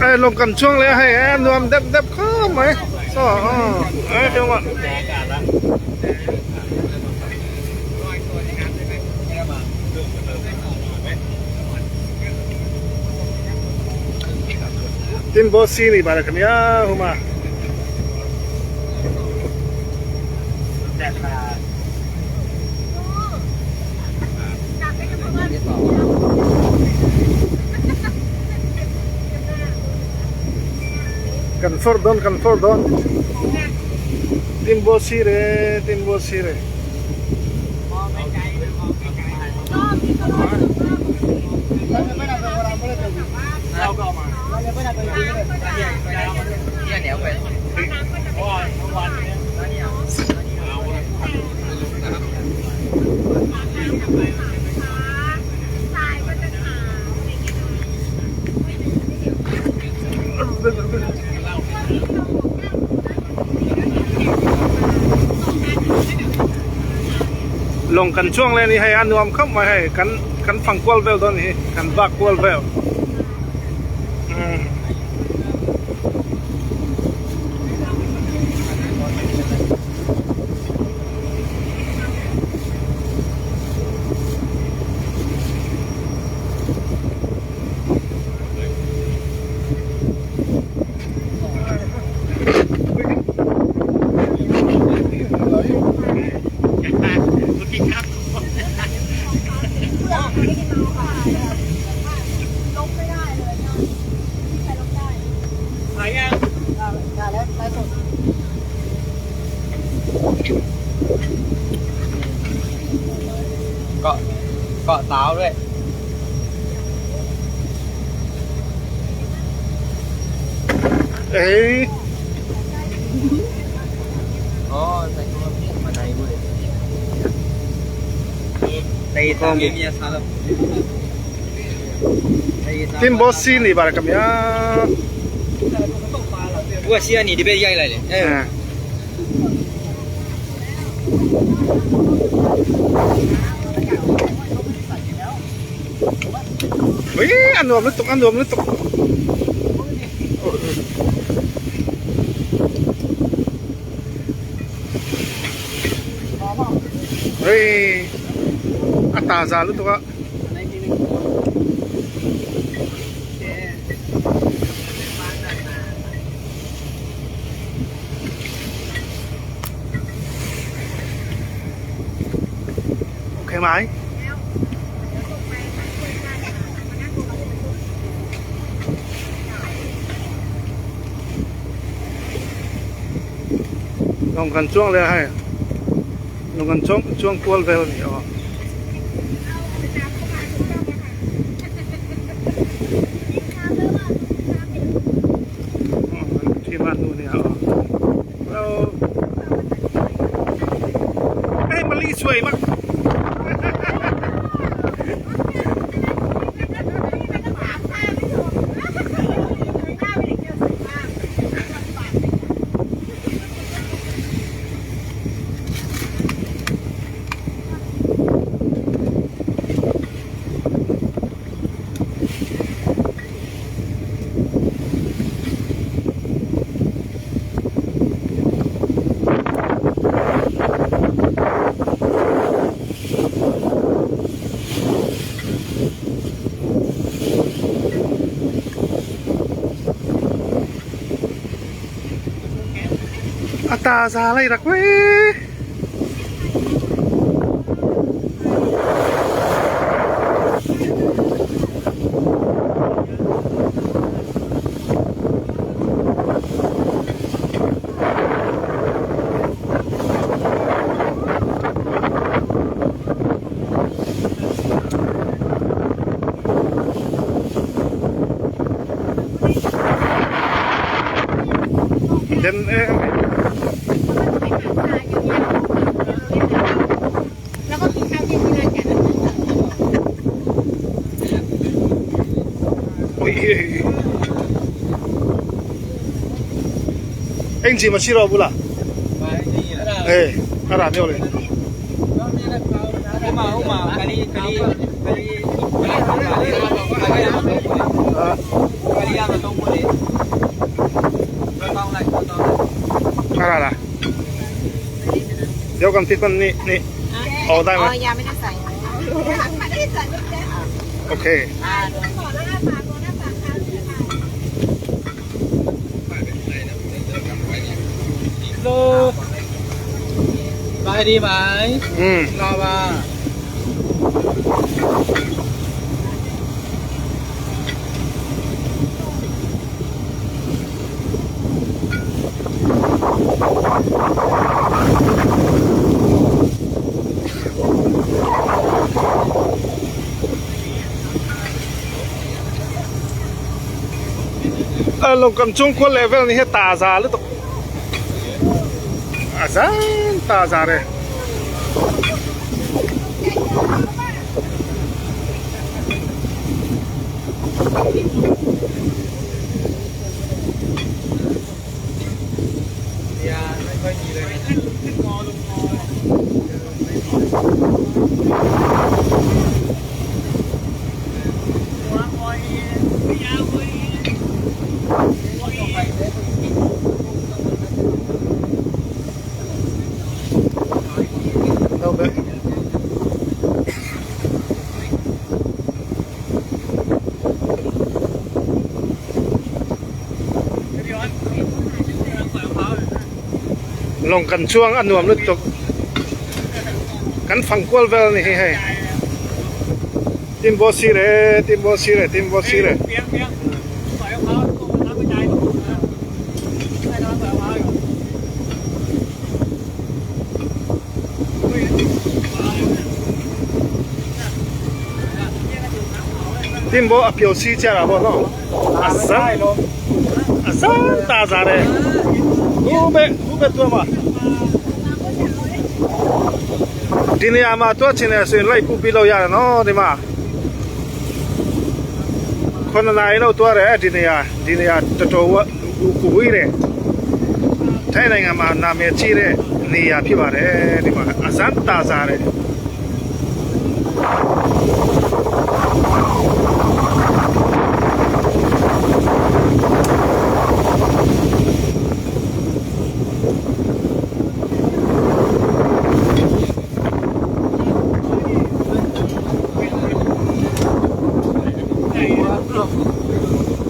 Ê lawng kan chuang leh a hei a nuam dep dep khawp mai saw aw ê eng Tin bo si ni bare kania huma. Kan fawrh dawn kan fawrh dawn Tin bo si re tin bo si re. Lawng kan chuang leh a ni hei a nuam khawp mai hei kan kan fang kual vel dawn a ni hi kan vak kual vel umm. เกาะเกาะสาวด้วย เอ้ย อ๋อใส่ตัวมาในด้วยในตามเมียสาว တင်ဘောစီနေပါရခင်ဗျာ ဘူးကစီကနေဒီဘက်ရိုက်လိုက်လေအဲ เฮ้ยอันนวมนึกตกอันนวมนึกตกเฮ้ยอัตราซาลุตัวโอเคไหม Lawng kan chuang leh a hei lawng kan chuang chuang kual vel a ni aw. Thim a hnu nia aw. Hello. Hei mali suai mak. A ta za lai rak ve. Den em แล้วก็กินข้าวเย็นที่ร้านกัน Ui. Eng chi ma chi ro bula. Eh, ara meo le. ဟိုမှာဟိုမှာကလေးကလေးကလေးကလေးကလေး Ah, ကလေးကတော့တော့လေ กันติดมันนี่นี่เอาได้ไหม อ๋อยาไม่ต้องใส่ โอเค โลบายดีไหม อืม ลาวา เออลงกันช่วงควรเลเวลนี่ให้ตาซาหรือตกอาซานตาซาเลย ยาไม่ค่อยมีเลยขึ้นงอลงงอ เราไปลงกันช่วงอันนวมหรือตกกันฟังกวลเวลนี่ให้ติมโบซีเรติมโบซีเรติมโบซีเร เปียงเปียงสอยมะพร้าวตัวน้ำกระจายตกนะใช่น้ำสอยมะพร้าวอยู่ ติมโบอเปียวซีเจ้าละบ่เนาะอาซาอาซาตาซาเรหูเบหูเบตัวมาဒီနေရာမှာတွက်ချင်တယ်ဆိုရင်လိုက်ပူပြီးလို့ရတယ်နော်ဒီမှာခုနနာရီလောက်တွားတယ်ဒီနေရာဒီနေရာတော်တော်ဝကိုဝေးတယ်ထိုင်းနိုင်ငံမှာနာမည်ကြီးတဲ့နေရာဖြစ်ပါတယ်ဒီမှာအဇန်တာစားတယ် ใ